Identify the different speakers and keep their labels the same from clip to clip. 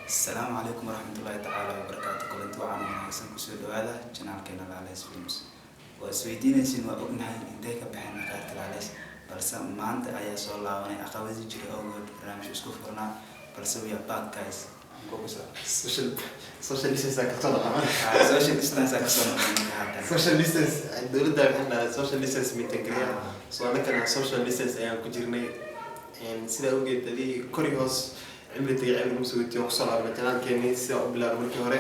Speaker 1: Asalaamu calaykum waraxmatullaahi tacaala wabarakaatu. Kulanti wacan wanaagsan, kusoo dhawaada channelkeena Laales Films. Waa isweydiinaysiin, waa ognahay intay ka baxeen aqaarta Laales, balse maanta ayaa soo laabanay. Caqabadii jira awgood barnaamij isku furnaa, balse we are back, guys.
Speaker 2: Social distance aa kasoo dhaqama.
Speaker 1: Social distance aa kasoo noqon marka haatan.
Speaker 2: Social distance dowladda waxaan dhahay social distance maintain gareeya, so annagana social distance ayaan ku jirnay. Sidaa ogeed adii kori hoos cimri tagay, cimri lagu soo weytiyo, kusoo laabanay channelkeenii sidaa u bilaabay markii hore.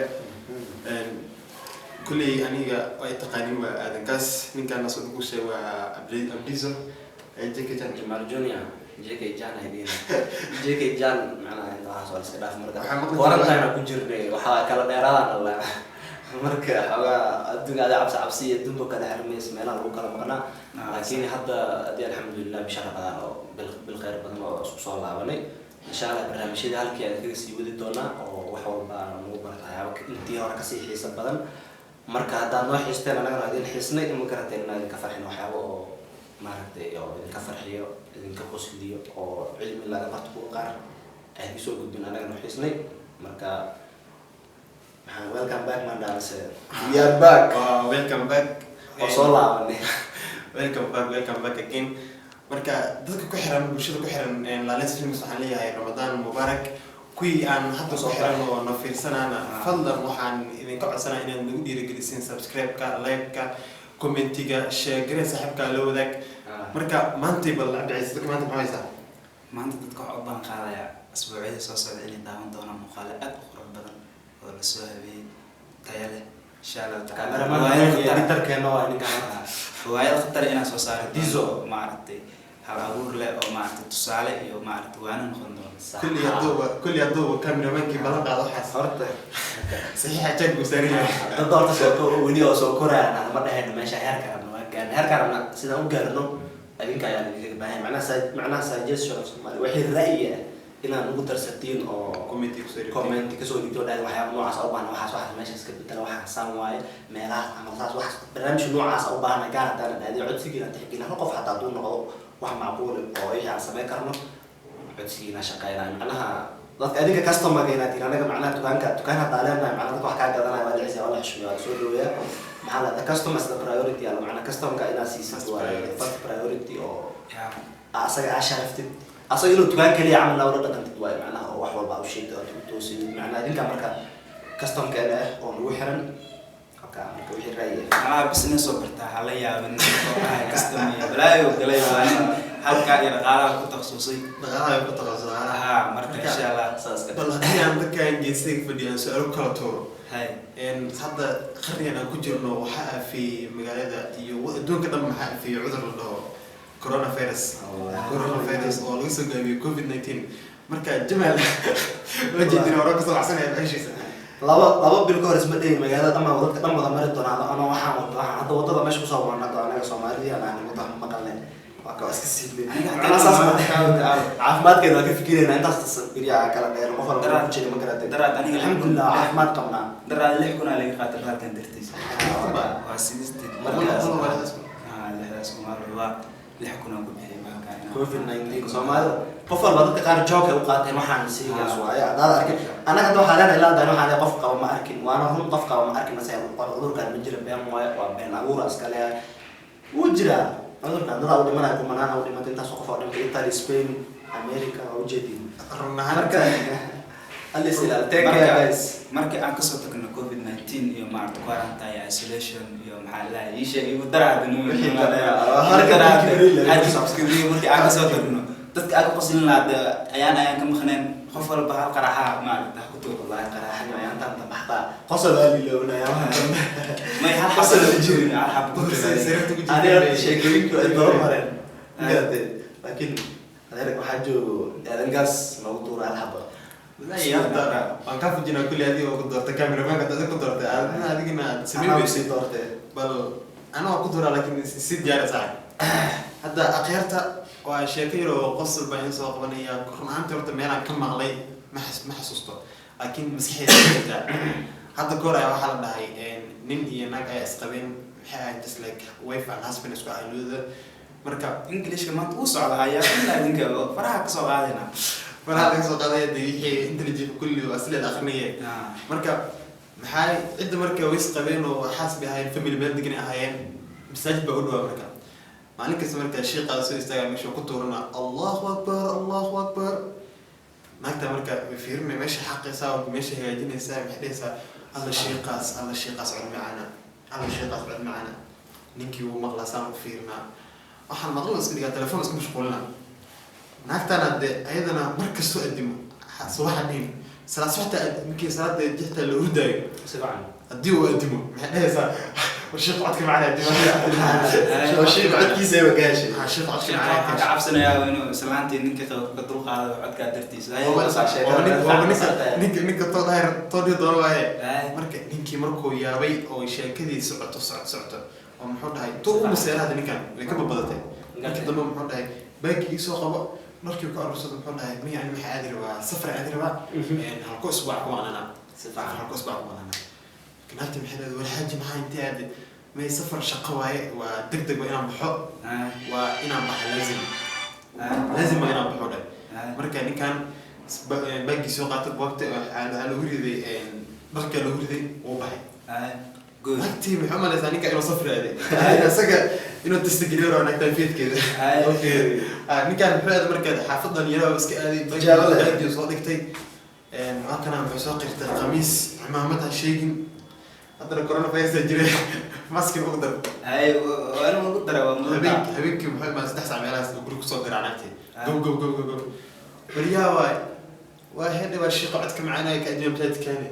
Speaker 2: Kulley aniga ay taqaanin waa aadankaas, ninkaan soo ku sheeg waa Abdizo JK Jan.
Speaker 3: Jamal Junior, JK Jan idin JK Jan, macnaha inta waxaas waa la iska dhaaf marka.
Speaker 2: Waxaa maqli
Speaker 3: Quarantine ku jirnay, waxaa kala dheeraadaan alla marka xoogaa adduunka ada cabsi cabsi iyo adduunka kala xirmays, meelaha lagu kala maqnaa. Laakiin hadda haddii alxamdulilah bisha Ramadaan oo bil khayr badan oo isku soo laabanay, insha Allah barnaamijyada halkii aan kaga sii wadi doonaa oo wax walba nagu barta waxyaaba intii hore kasii xiisa badan. Marka haddaad noo xiisteen, annagana waa idin xiisnay, ma garateen? Inaan idinka farxin waxyaaba oo maaragtay oo idinka farxiyo, idinka qosliyo oo cilmi laga barto, kuwa qaar aan kusoo gudbin, annagana u xiisnay. Marka maxaan welcome back mandamase, we are back.
Speaker 2: Waa welcome back.
Speaker 3: Oo soo laabanay.
Speaker 2: Welcome back, welcome back again. Marka dadka ku xiran, bulshada ku xiran Laales Films, waxaan leeyahay Ramadaan mubaarak. Kuwii aan hadda ku xiran oo na fiirsanaana, fadlan waxaan idinka codsanaa inaad nagu dhiirigelisiin subscribe-ka, like-ka, commentiga, share saaxiibka la wadaag. Marka maantay bal Cabdiciis, dadka maanta maxaa haysaa?
Speaker 1: Maanta dadka waxaa u balan qaadayaa asbuucyada soo socda inay daawan doonaan muuqaalo aad u qurux badan oo lasoo habeeyey, tayo leh, insha Allahu tacaala.
Speaker 3: Cameraman.
Speaker 1: Riwaayad khatar.
Speaker 3: Editorkeena waa ninkan.
Speaker 1: Riwaayad khatar inaan soo saari doono.
Speaker 3: Dizo.
Speaker 1: Maaragtay hal abuur leh oo maaragtay tusaale iyo maaragtay waana noqon doona.
Speaker 2: Kulli haduuba cameramaankii balan qaado waxaas
Speaker 3: Horta
Speaker 2: saxiixa jag buu saaran yahay.
Speaker 3: Dad horta soo weli oo soo korayaan ma dhahayno meesha heerka rabna waa gaarno, heerka rabna sidaan u gaarno adinka ayaa idinkaga baahan, macnaha suggestion of Soomaali, wixii ra'yi ah inaad ugu darsatiin oo
Speaker 2: Comment kusoo dhigtiin.
Speaker 3: Comment kasoo dhigto, dhahay waxyaaba noocaas u baahna, waxaas meeshaas ka bedela, waxaas saan waaye, meelahaas ama saas, wax barnaamij noocaas u baahna gaar haddaan dhahday, codsigiina tixgelin. Hal qof xataa hadduu noqdo wax macquul oo wixii aan samayn karno, codsigiina shaqeynaya. Macnaha dadka adinka customerka inaad tihin, anaga macnaha dukaanka, dukaan haddaa leenahay, macnaha dadka wax kaa gadanaya waa la cisiya, waa la xushmeeya, waa la soo dhaweeyaa. Maxaa la, the customer is the priority ala, macnaha customerka inaad siisid
Speaker 2: First
Speaker 3: waa
Speaker 2: priority.
Speaker 3: First priority oo asaga aa sharaftid, asaga inuu dukaan keliya camal ula dhaqantid waayo, macnaha oo wax walba aa u sheegtid, aad u toosid. Macnaha idinka marka customerkeena ah oo nagu xiran halka, marka wixii ra'yi ah.
Speaker 1: Macnaha business oo bartaa hala yaabin oo dhahay customer iyo balaayo galay, waa nin halkaa iyo dhaqaalaha ku takhasusay.
Speaker 2: Dhaqaalaha ku takhasusay, dhaqaalaha.
Speaker 1: Ha, marka insha Allah
Speaker 3: saas ka
Speaker 2: Bal haddii aan dadkan geesiga fadhiyo aan su-aalo kala tuuro.
Speaker 1: Hay.
Speaker 2: Hadda qarnigan aan ku jirno waxaa aafiyey magaalada iyo adduunka dhan, maxaa aafiyey? Cudur la dhaho coronavirus. Coronavirus oo laga soo gaabiyey COVID-19. Marka Jamaal waa jeedin hore kasoo baxsanaya meeshiisa.
Speaker 3: Laba bil ka hor isma dhigin magaalada dhan baa dadka dhan wada mari doonaa anoo waxaan wato, waxaan hadda wadada meesha kusoo marna hadda anaga Soomaalidii aan ahnay wadda maqalne waa ka iska siibnay.
Speaker 1: Aniga
Speaker 3: Macnaha saas ma
Speaker 1: aawo.
Speaker 3: Caafimaadkeena waa ka fikirayna, intaas beriyaa kala dheer, qof walba ku jira, ma garatay?
Speaker 1: Daraad aniga
Speaker 3: Alxamdulilah, caafimaad qabnaa.
Speaker 1: Daraad 6,000 aa laga qaatay bahalkan dartiis, waa sidisteed. 6000 maal waa 6,000 aan ku bixiyay bahalkan.
Speaker 3: COVID-19 Soomaalida qof walba, dadka qaar joke ay u qaateen, waxaan serious waaye. Haddaad arkin, annaga hadda waxaa leenahay ilaa hadda waxaa leeyahay qof qaba ma arkin, waana run, qof qaba ma arkin. Mase cudurkan ma jira, been waaye, waa been abuur iska leeyahay. Wuu jiraa cudurkan, dadaa u dhimanaya, kumanaana u dhimatay, intaasoo qof oo dhimatay Italy, Spain, America, waa ujeedin.
Speaker 2: Run
Speaker 3: Marka
Speaker 2: ahaantii
Speaker 3: alis ilaal, take care, guys.
Speaker 1: Markii aan kasoo tagno COVID-19 iyo maarata quarantine, isolation iyo maxaa la ii sheeg igu daraada.
Speaker 3: Wixii kale, harka Jibriil ay ku saabsan.
Speaker 1: Markii aan kasoo tagno dadka aan ka qoslin lahaa dee, ayaan ka maqneen, qof walba hal qaraxa maarata ha ku tuuro.
Speaker 3: Wallahi qaraaxani ayaantaan dambe xataa qosol waa lilownaya waxaan dambe.
Speaker 1: May hal
Speaker 3: Qosol
Speaker 1: xabo
Speaker 3: la jirin.
Speaker 1: hal xabo ku tuuro.
Speaker 2: Sariirta ku jirta.
Speaker 3: Aniga sheekooyinku ay daba mareen, magarate? Laakiin adeer waxaa joogo aadan gaas noogu tuura hal xaba.
Speaker 2: Wallahi hadda waan kaa fujinaa kulli, adiga oo ku doortay cameramanka, adiga ku doortay adina, adigina aad samayn
Speaker 3: Anaa
Speaker 2: weysid.
Speaker 3: Sii doortee.
Speaker 2: Bal ana waan ku dooraa, laakiin si diyaara saaxib. Hadda akhyaarta waa sheeko yar oo qosol baan idin soo qabanaya. Run ahaantii horta meelaan ka maqlay ma xasuusto, laakiin maskaxdayda ku jirtaa. Hadda kahor ayaa waxaa la dhahay nin iyo naag ayaa isqabeen, maxay ahayd, just like wife and husband isku ahayn. Marka
Speaker 1: Englishka maanta uu socda hayaa ilaa idinka faraha kasoo qaadayna.
Speaker 2: Faraha laga soo qaadaya dee, wixii inta la jiifo kulli waa sila la akrinaya. Marka maxay cidda marka ways qabeen oo xaas bay ahaayeen, family meel degan ay ahaayeen, masaajid baa u dhawaa. Marka maalin kasta marka shiiqaa soo istaagaa meesha ku tuurana, "Allahu akbar, Allahu akbar." Naagta marka way fiirinay, meesha xaqaysaa, meesha hagaajinaysaa, maxay dhahaysaa, "Alla shiiqaas, alla shiiqaas cod macaana, alla shiiqaas cod macaana." Ninkii wuu maqlaa, saan u fiirinaa, waxaan maqlo iska dhigaa, telefoon iska mashquulina. Naagtana dee ayadana mar kastoo adimo subaxa dhihin salaad subaxta, markii salaada jixta la hurdaayo,
Speaker 3: Si fiican.
Speaker 2: haddii uu adimo maxay dhahaysaa, "War shiiq codka macana adimo."
Speaker 4: Oo shiiq codkiisa ay wagaashay.
Speaker 2: Ha, shiiq codka
Speaker 1: Sheekh
Speaker 2: macana.
Speaker 1: waxaan ka cabsanayaa inuu islaantii ninka ka dulqaado codkaa dartiisa.
Speaker 2: Waaba ninka too dhahay, too dhihi doono waaye.
Speaker 1: Ay.
Speaker 2: Marka ninkii markuu yaabay oo sheekadii socoto socoto socoto oo muxuu dhahay, tuu u maseera hadda ninkan way ka badbadatay. Markii dambe muxuu dhahay, baagii ii soo qabo, dharkii ku aruursado. Muxuu dhahay, ma yani maxaa aadi rabaa, safar aadi rabaa, halko isbuuc ku maqnanaa.
Speaker 3: Si fiican.
Speaker 2: Halko isbuuc ku maqnanaa. Naagti maxay leedahay, "War xaaji, maxaa intee aadi?" "May, safar shaqo waaye, waa deg deg, waa inaan baxo, waa inaan baxa, laazim, laazim waa inaan baxo," dhahay. Marka ninkan baagii soo qaatay, buugta waxaa lagu riday, dharkaa lagu riday, wuu baxay.
Speaker 1: Good.
Speaker 2: Naagtii maxay u malaysaa ninka inuu safri aaday, isaga inuu tastageliyo rabo naagtaan feedkeeda. Ninkan muxuu aaday marka xaafad dhalinyaro iska aaday.
Speaker 4: Tijaabo leh.
Speaker 2: Baagii soo dhigtay, halkana muxuu soo qirtay khamiis, cimaamad ha sheegin, haddana coronavirus jiray, maski ugu dar.
Speaker 1: Ay, waa inuu ugu dara, waa mudan.
Speaker 2: Habeenkii muxuu imaa 3 saac meelahaas oo guri kusoo diraa naagtii, gow gow gow gow gow, "Waryaa, waay waa hedhe, waa shiiqa codka macaanaya ka ajiba masaajidkaani."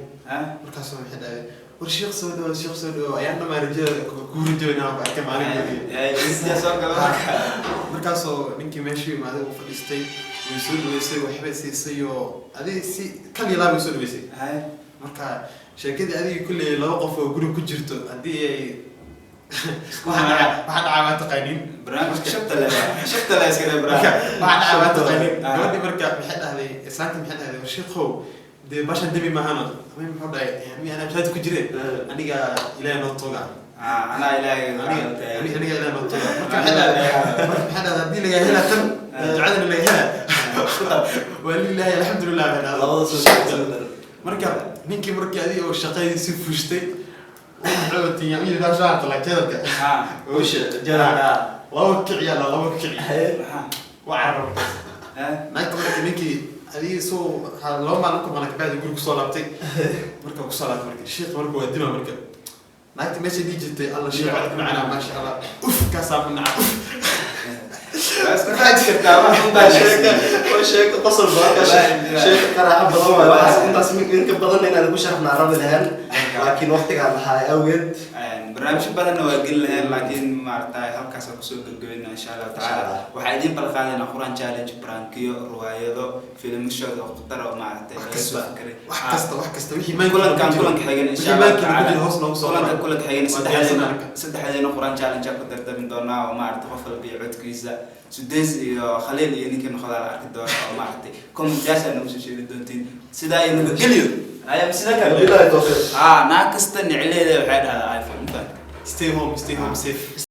Speaker 2: Markaasuu maxay dhahay, "War shiiq soo dhawo, shiiq soo dhawo, ayaan dhamaa rajada kuu rajaynaa ku arkay maalin guriga."
Speaker 1: Ay, sida soo galo marka.
Speaker 2: Markaasoo ninkii meeshii imaaday, uu fadhiistay, way soo dhaweysay, waxbay siisay oo adig si kal iyo laab way soo dhaweysay. Marka sheekadii adigii kulley laba qof oo guri ku jirto haddii ay waxa dhacaa, waxa dhacaa waa taqaaniin.
Speaker 1: Barnaamijka shabta le, shabta le iska dhe.
Speaker 2: Marka
Speaker 1: Barnaamij
Speaker 2: waxa dhacaa waa taqaaniin. Gabadhii marka maxay dhahday, islaantii maxay dhahday, "War shiikow, dee bashan demi maahano." Ami muxuu dhahay, "Mi anaa masaajid ku jire, aniga Ilaahay noo toga."
Speaker 1: Anaa Ilaahay.
Speaker 2: Aniga Ilaahay noo toga. Marka maxay dhahday, "Haddii laga helaa tan ducadana laga helaa, waa lilahi alxamdulilah," bay dhahday.
Speaker 3: Labada soo.
Speaker 2: Marka ninkii markii adiga oo shaqadii si fushtay, wuxuu tiyaamidaashaaqla jeedalka.
Speaker 4: Usha jaraga.
Speaker 2: Laba kiciya, laba kici waa carab naagta. Marka ninkii adigii soo 2 maalin ku maqnaa kabacdi guri kusoo laabtay. Marka kusoo laabtay, marka shiiqa marka waa dima, marka naagta meesha dhihi jirtay, "Alla shiiqa codka macanaa, maasha Allah," uf kaasaa ku naca, uf.
Speaker 4: Waa sheeko qosol badan, sheeko qaraaxo badan waay. Waxaas intaas inka badan inaan ku sharxnaa rabi lahayn, laakiin waqtigaan lahaa awgeed.
Speaker 1: Barnaamijyo badanna waa geli lahayn, laakiin maaragtay halkaas aan kusoo gabgabayna insha Allahu tacaala. Waxaa idiin balqaadaynaa Qur-aan challenge, prankiyo, riwaayado, filimashooda oo khatar oo maaragtay
Speaker 2: wax
Speaker 1: laga soo
Speaker 2: kasta
Speaker 1: fikiray.
Speaker 2: Wax kasta, wax kasta wixii
Speaker 1: kulankan kulanka xigan insha
Speaker 2: wixii
Speaker 1: Allahu
Speaker 2: maankiina ku
Speaker 1: tacaala.
Speaker 2: jira hoos noogu soo
Speaker 1: Kulanka
Speaker 2: qora.
Speaker 1: kulanka xigan
Speaker 2: Waa
Speaker 1: saddexdeena
Speaker 2: diyaarsanaa.
Speaker 1: saddexdeena Qur-aan challenge aan ku tartami doonaa oo maaragtay qof walba iyo codkiisa, Sudeys iyo Khaliil iyo ninkii noqdaa la arki doono, oo maaragtay comment-yaasha nagu soo sheegi doontiin. Sidaa iyo nabadgelyo ayaa sida kale.
Speaker 4: Billahi tawfiiq.
Speaker 1: Naag kasta nicleeda waxay dhahdaa iPhone inta.
Speaker 2: Stay home, stay home safe.